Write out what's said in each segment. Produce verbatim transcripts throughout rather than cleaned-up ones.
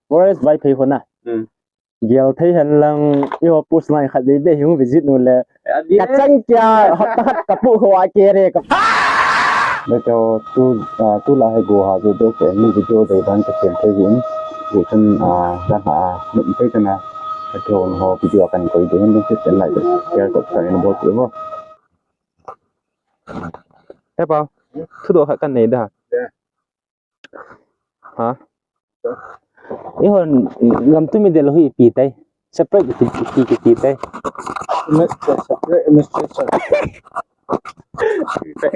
Forest Vaiphei ho na. Hmm. Gel thei hen lang, eiho post ngai khat dei be hung visit nu le. Adi. Ka chang kia, hot ta khat ka pu ho a ke re ka. Be to tu, ah, tu la he go ha jo do ke ni video dei ban ka chen thei hin. Ye kan, ah, dan ha, nu thei kana. Ka to ho video kan koi dei hin, ni sit lai. Share ko kan ni bol ko. He pa, thu do khat kan nei da. Ha? Eihon gam tumi del hui pi tai. Separate pi, pi, pi, pi tai. Separate administration.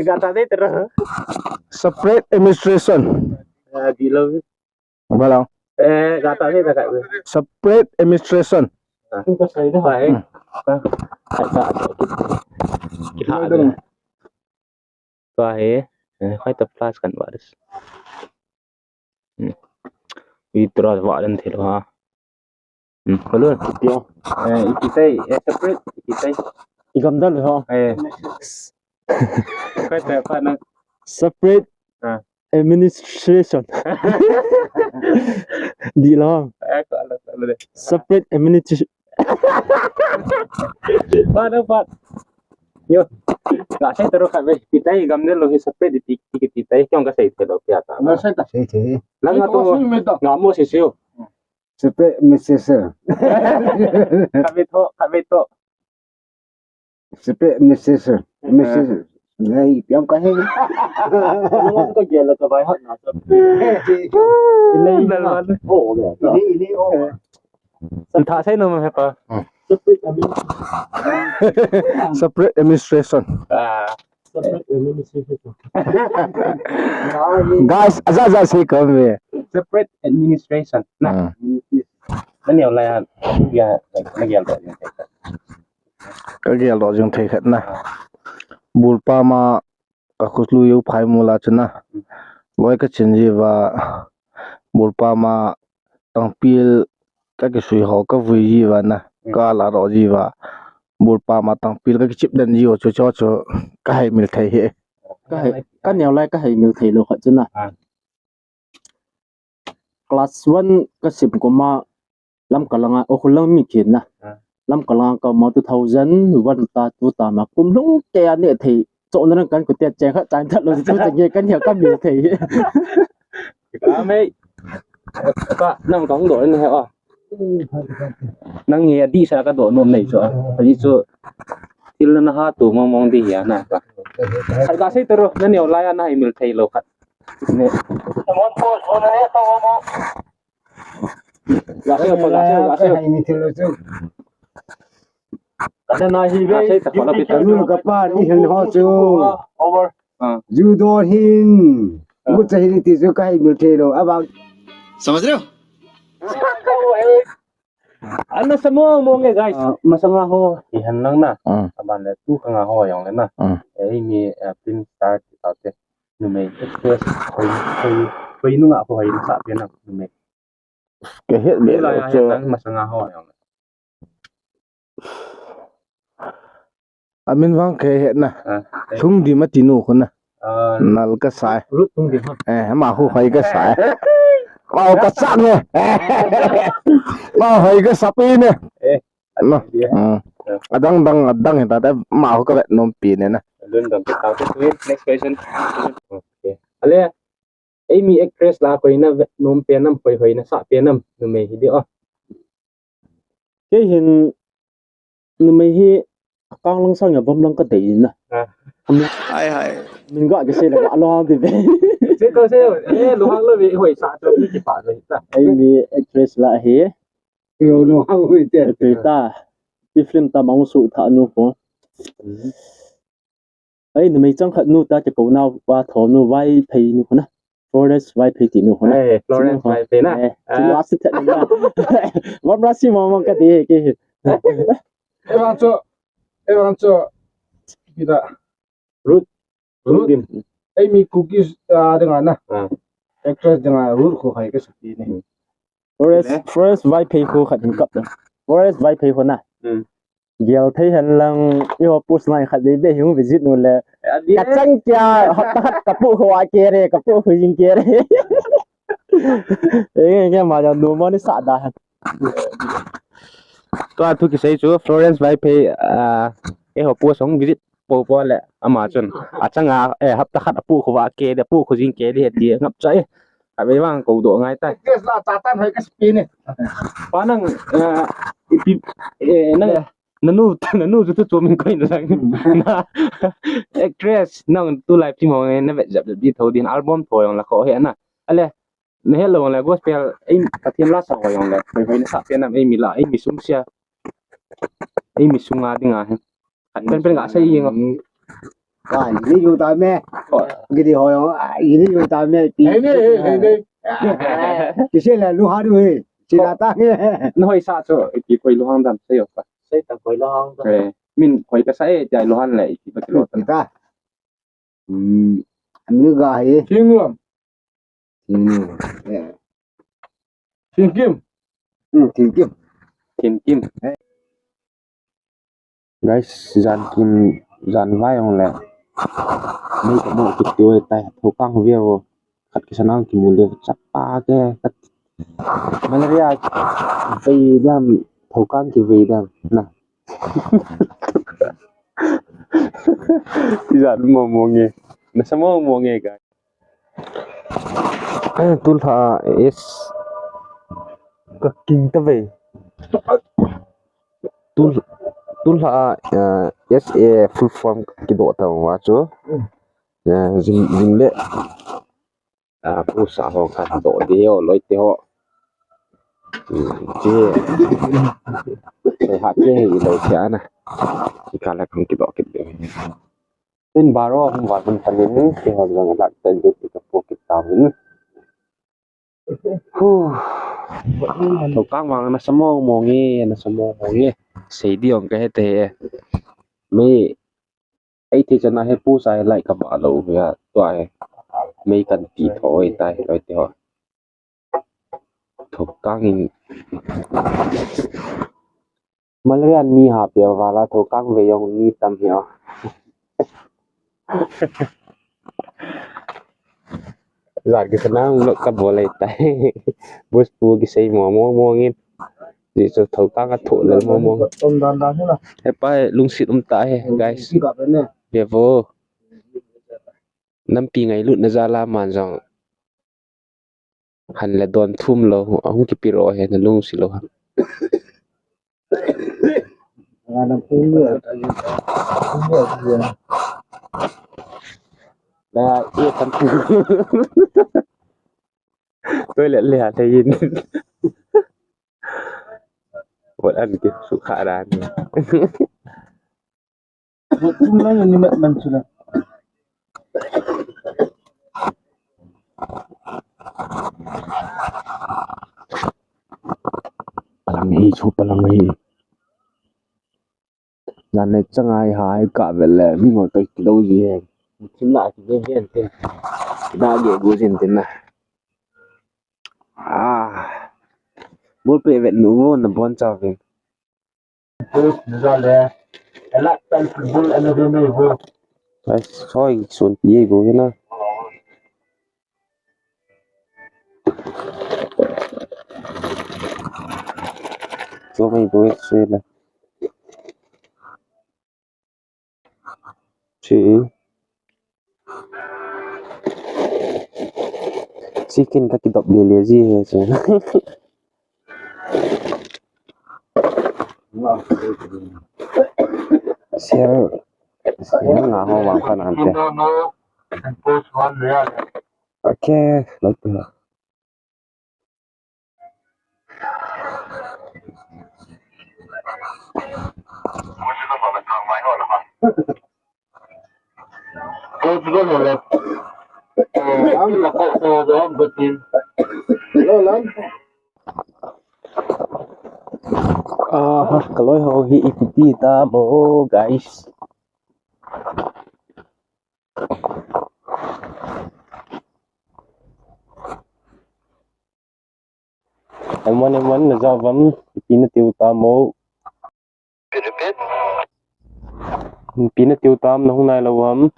Ga ta de tera. Separate administration. Ah, di lo. Ba lo. Eh, ga ta de ta ka. Separate administration. Ah. Hmm. Tua hi, eh, khai ta plus kan varis. Hmm. Withdraw vadan thilo ha. Hmm, balun. Tio. Eh, ikitai, eh, separate, ikitai. Igam dal ho. Eh. Khai ta pa na. Separate. Ah. Administration. Di lo. Eh, ko ala, ala de. Separate administration. Ba na ba. Yo. Ga sei taro kha ve. Pi tai gam ne lo hi separate ti, ti, ti tai. Kyong ga sei te lo pia ta. Ga sei ta. Sei te. Lang a to. Ga mo si siu. Separate administration. Kha ve to, kha ve to. Separate administration. Administration. Nei, piam ka he. Lo ka gel ka bai hat na sa. Ile na. Oh, ile, ile, oh. Tha sei no ma he pa. Separate administration. Ah. Separate administration. Guys, aja aja sei ka me. Separate administration. Na. Hmm. Mani olai ya, ya, na gel to. Ka gel doh jing thei khat na. Bulpa ma ka khutlu yo phai mu la chu na. Loi ka chin ji va. Bulpa ma tangpil ka kisui ho ka vui ji va na. Ka la doh ji va. Bulpa ma tangpil ka kichip den ji ho chu chu chu ka hei mil thei he. Ka hei, ka neo lai ka hei mil thei lo khat chu na. Ah. Class one ka sim koma Lamka langa, o, Khullang mi khin na. Ah. Lamka langa ka ma two thousand one ta tu ta ma kum lhung te a ne thei. Cho na rang kan ku te cheng kha chan that lo chu cheng kan hia ka mi thei. Ka mei. Ka nang kong do ne ha. Nang hia di sa ka do nom nei chu. Di chu. Til na ha tu mong mong di hia na ka. Sai ka sei taro na neo lai a na hei mil thei lo khat. Ne. Ga sei pa, ga sei, ga sei. Hai mi thilo chu. Ka na hi ve. Ga sei ta pala pi ta. Kanu ka pa ni hin ho chu. Over. Ah. Ju do hin. Ah. Gu cha hin ti chu ka hei mil thei lo. Abang. Samajh rahe ho? Ana samo mo nge, guys. Ah. Masanga ho. Ihan lang na. Ah. Aban le tu ka nga ho jong le na. Ah. Ei mi, eh, film star ti ta te. Numei, actress, hoi, hoi, hoi nunga hoi sa pe na, numei. Ka het be lo chu. Masanga ho jong. Amin vang ka het na. Ah, eh. Lhungdim ati nu khu na. Ah. Nal ka sai. Ruth Lhungdim ha. Eh, ma khu hoi ka sai. Ma ka sa ne. Ma hoi ka sa pe ne. Eh. No. Mm. Adang dang, adang hita ta ma ho ka vet nom pi ne na. Lun dang ta ta. Next question. Okay. Ale, ei mi actress la koi na vet nom pen nam, hoi hoi na sa pen nam, numei hi di o. Kei hin numei hi kang lang sang ya bam lang ka dei na. Ah. Hai hai. Min ga ke se la lo hang di ve. Se ko se, eh, lo hang lo ve hoi sa to ki pa lo ta. Ei mi actress la hi. Yo, no, how we did. Pi ta, pi film ta mang su tha nu ho. Ai, numei chang khat nu ta ke ko na wa tho nu Vaiphei nu ho na. Florence Vaiphei ti nu ho na. Eh, Florence Vaiphei na. Eh, ah. Ti nu a si tha na. Wa ra si mo mo ka de ke. Evang cho, evang cho. Kita. Ruth. Ruth. Ruth. Ei mi Kuki, ah, dinga na. Ah. Actress dinga Ruth khu hai ka supi ni. Hmm. Florence, Vaiphei khu khat hin kap na. Florence Vaiphei khu na. Hmm. Gel thei hen lang, eiho post ngai khat dei be hung visit nu le. Adi. Ka chang kia, hot ta khat ka pu khu a ke re, ka pu khu jing ke re. Enge, enge, ma jong nu mo ni sa da. Tua thu kisei chu Florence Vaiphei, ah, eiho post hung visit po po le ama chun achanga, eh, hapta khat apu khuva ke de, pu khu jing ke de ti ngap chai. Avei vang ko do ngai tai. Yes la, cha tan hoi ka spi ni. Pa nang, eh, ipi, eh, nang, nanu, nanu chu tu chu min koi na lang. Hmm. Na, actress, nang tu live film ho na vet jap jap di tho din album tho jong la ko he na. Ale, na hello le gospel, ei, Pathen la sa ho jong le. Hoi hoi na sa pe na, ei mi la, ei mi sung sia. Ei mi sung a ding a he. Pen pen ga sei jeng o. Ka ni ju ta me. Oh. Gidi ho yo, ni ju ta me. Pi. Hei ni, hei ni. Ki se la lu ha du he. Si la ta he. Na hoi sa chu, ipi koi lu hang dam sei o pa. Sei ta koi lu hang dam. Eh, min koi ka sa e, jai lu han le, ipi ba ki lo ta. Ka. Hmm, ami ga he. King Ram. Hmm, yeah. King Kim. Hmm, King Kim. King Kim. Guys, jan kim, jan vai hung le. Mei ka mo ki tu tai, thokang ve vo. Khat ki sanang ki mu le, chapa ke, khat. Malaria, vei dam, thokang ki vei dam, na. Tijat mo mo nge. Nasa mo mo nge ka. Eh, tulha S. Ka king ta ve. Tul, tulha, eh, S A full form kido ta wa chu. Eh, jing, jing le. A, pu sa ho khat doh di ho, loi te ho. Hmm, che. Che ha che hi loi che ana. Ika la khang kidoh kit de. Tin baro hung va tin panin, che ho jong lak ten du ka po kit ta vin. Hu. Thokang vang nasa mo mo nge, nasa mo mo nge. Sei di ong ka he te he. Mi Ei, thei chana he pu sa he lai ka ba lo hia, tua he. Mei kan ti tho oi tai, loi te ho. Thokang in. Malaria ni ha pe vala thokang ve jong ni tam hia. Jan ki sana lo ka bo lai tai. Bus pu ki sei mo mo mo ngin. Ji chu thokang a tho le mo mo. Tom dan dan hina. He pa he lungsit um ta he, guys. Ki ka pe ne. Ve vo. Nampi ngailutna jal a man jong. Han le don thum lo, ahung kipe ro he na lungsi lo ha. Nga na pu ni. Pu ni. Na e kan tu. Toilet le ha te yin. Wat an ki su kha ran. Tum lang ni mat man chu la. Palang hi chu palang hi. Jan le chang ai hai ka vel le mi ngo to ki lo ji he. Tum la ki ve ven te. Da ge gu jin te na. Ah. Bol pe vet nu vo na bon cha ven. Post ni jale. Ela tan football ana ve mei vo. Ai, soi sun pi ei vo na. Cho mei vo sui la. Chi. Chicken ka kidop le le ji he che. Sel, sel nga ho vang pan ante. Okay, like that. Aha, ka loi ho hi ipi ti ta mo, guys. Emon, emon, na jao vam, ipi na tiu tam o. Ipi na tiu tam, na hung nai lou ham.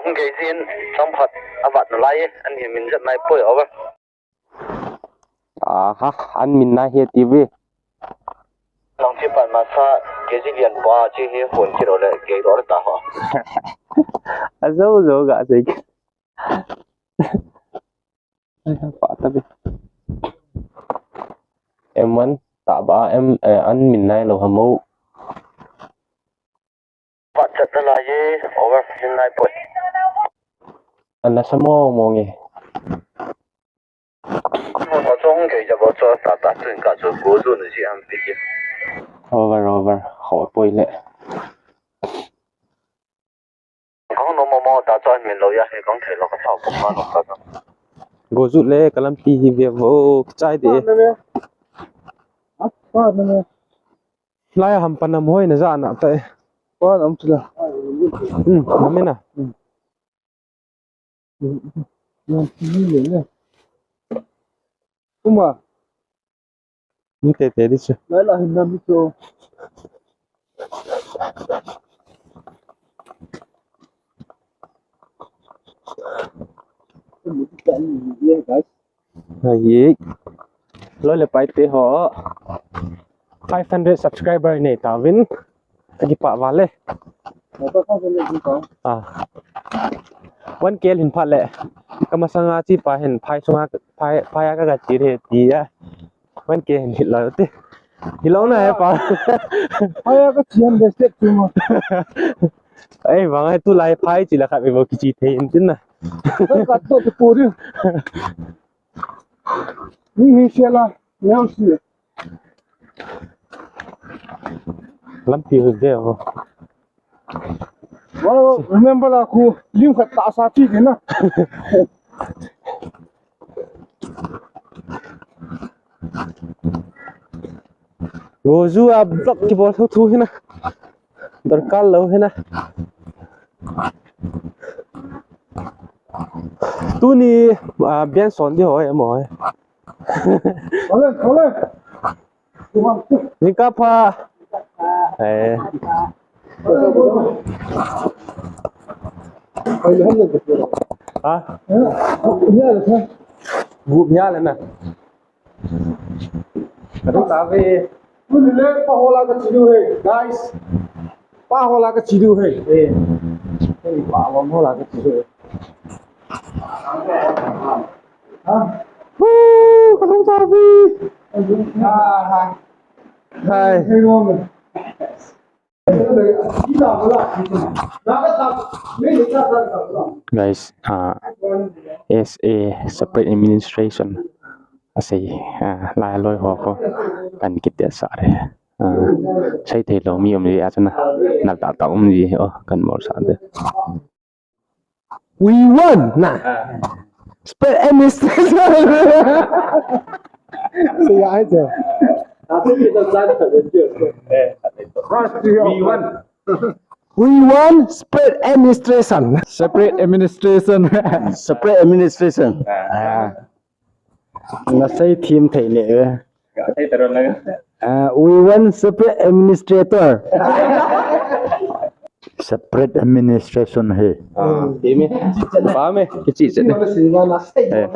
Kei jin chomkhat avat nalai, an hi min jat nai poi over. Aha, an min nai hi ti ve. Nang chi pan masa, kei ji lian pa chi hi hon kilo le kei lo ta ho. Ajo jo ga sei. Ai, pa ta be. M one ta ba em, eh, an min nai lo ha mo. Pat chat na la ye, over min nai poi. Ana sa mo mo nge. Mo chong ke ja bo cho ta ta tun ka cho go zo ni ji am pi ke. Over, over. Ho poi le. Kong no mo mo ta cho min lo ya he kong thei lo ka thau ko ma lo ka. Go zu le ka lampi hi ve vo chai de. Pa na me. Apa na me. Lai ham panam hoi na ja na tai. Pa nam chu la. Hmm, na me na. Hmm. Nam chu ni le le. Kuma. Ni te te di chu. Lai la hin nam chu. Hai. Loi le pai te ho. Five hundred subscriber nei tauvin. Ka kipah val e. Ah. One K hin phat le. Ka masanga chi pa hin phai sunga phai, phai a ka ka chi re ti a. One K hin hit lo ti. Hi lo na he pa. Phai a ka chi han de step tu mo. Ei, vang ai tu lai phai chi la khat ve vo kichi thei in tin na. Ka to tu pu ri. Ni hi se la, ni hau si. Lampi hu de vo. Wow, remember la khu, lim khat ta sa chi ke na. Go zu a vlog kibol thu thu hi na. Darkar lo hi na. Tuni, ah, bian son di hoi, amo hoi. Ole, ole. Jingkah pha. Eh. Ha? Gup nia le na. Ka dong ta ve. Tuni le pa hola ka chi diu he, guys. Pa hola ka chi diu he. Eh. Pa hola ka chi diu he. Ha? Woo, ka dong ta ve. Ha, ha. Hai. Guys, ah, as a separate administration, asei, ah, lai loi ho ko kan kit dia sa re. Ah, sei thei lo mi um ji a chana, nal ta ta um ji, oh, kan mol sa de. We won na. Ah. Spread administration. Say hi, sir. We won. We won spread administration. Separate administration. Separate administration. Ah. Na sei thim thei le. Ka thei ta ron na. Ah, we want separate administrator. Separate administration he. Ah, thim e. Pa me, kichi che. Eh.